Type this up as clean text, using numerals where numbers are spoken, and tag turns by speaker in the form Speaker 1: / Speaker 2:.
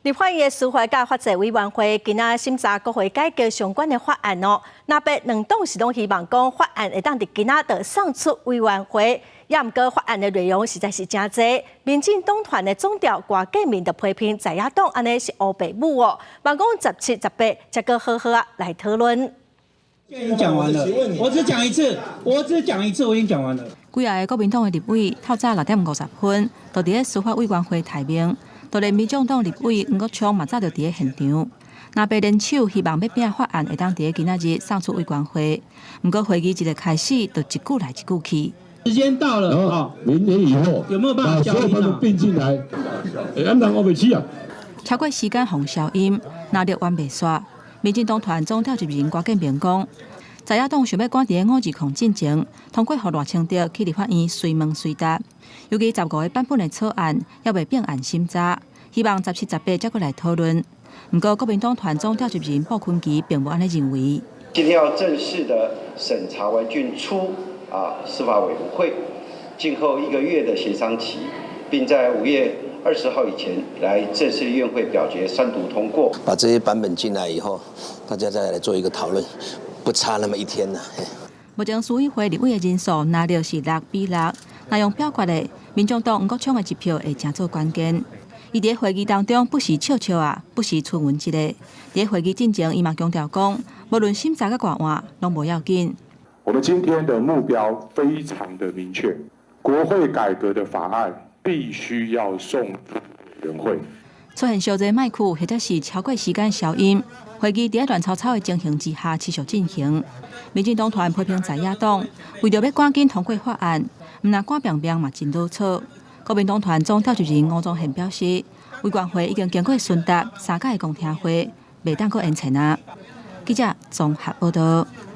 Speaker 1: 立法院的司法佮法制委員會今仔審查國會改革相關的法案哦。藍白兩黨是攏希望講法案會當佇今仔就送出委員會，也毋過法案的內容實在是誠濟。民進黨團的總召郭建明就批評在野黨按呢是烏白舞哦，望講17、18才閣好好仔來討論。
Speaker 2: 已經講完了，我只講一次，我只講一次，我已經講完了。
Speaker 3: 幾个國民黨的立委透早6點50分，就佇咧司法委員會提名。就連民眾黨立委黃國昌嘛早就佇咧現場。藍白聯手希望欲拼法案會當佇咧今仔日送出委員會，毋過會議一个開始，就一句來一句去。
Speaker 2: 時間到了，
Speaker 4: 啊，明年以後
Speaker 2: 有沒有辦法
Speaker 4: 把所有都併進來？欸，按人我袂起啊。
Speaker 3: 超過時間予消音，藍綠冤袂煞。民進黨團總召集人郭建明講，在野黨想欲趕佇咧520進前通過，予賴清德去立法院隨問隨答。尤其15個版本的草案猶未併案審查，希望17、18才閣來討論。毋過國民黨團總召集人傅崐萁並無按呢認為。
Speaker 5: 今天要正式的審查完竣出司法委員會，靜候一個月的協商期，並在5月20號以前來正式院會表決三讀通過。
Speaker 6: 把這些版本進來以後，大家再來做一個討論，不差那麼一天啦。
Speaker 3: 目前司委會立委的人數藍綠是6比6，若用表決的，民眾黨黃國昌的一票會成做關鍵。伊佇會議當中不時笑笑啊，不時詢問一下。佇會議進前，伊嘛強調講，無論審查到偌晚，攏無要緊。
Speaker 7: 我們今天的目標非常的明確，國會改革的法案必須要送委員會。
Speaker 3: 出現小濟麥克或者是超過時間消音，會議佇亂吵吵的情形之下持續進行。民進黨團批評在野黨為著欲趕緊通過法案，毋但趕平平嘛真囉嗦。國民黨團總召集人吳宗憲表示，委員會已經經過詢答三屆公聽會，袂當閣延遲啊。記者綜合報道。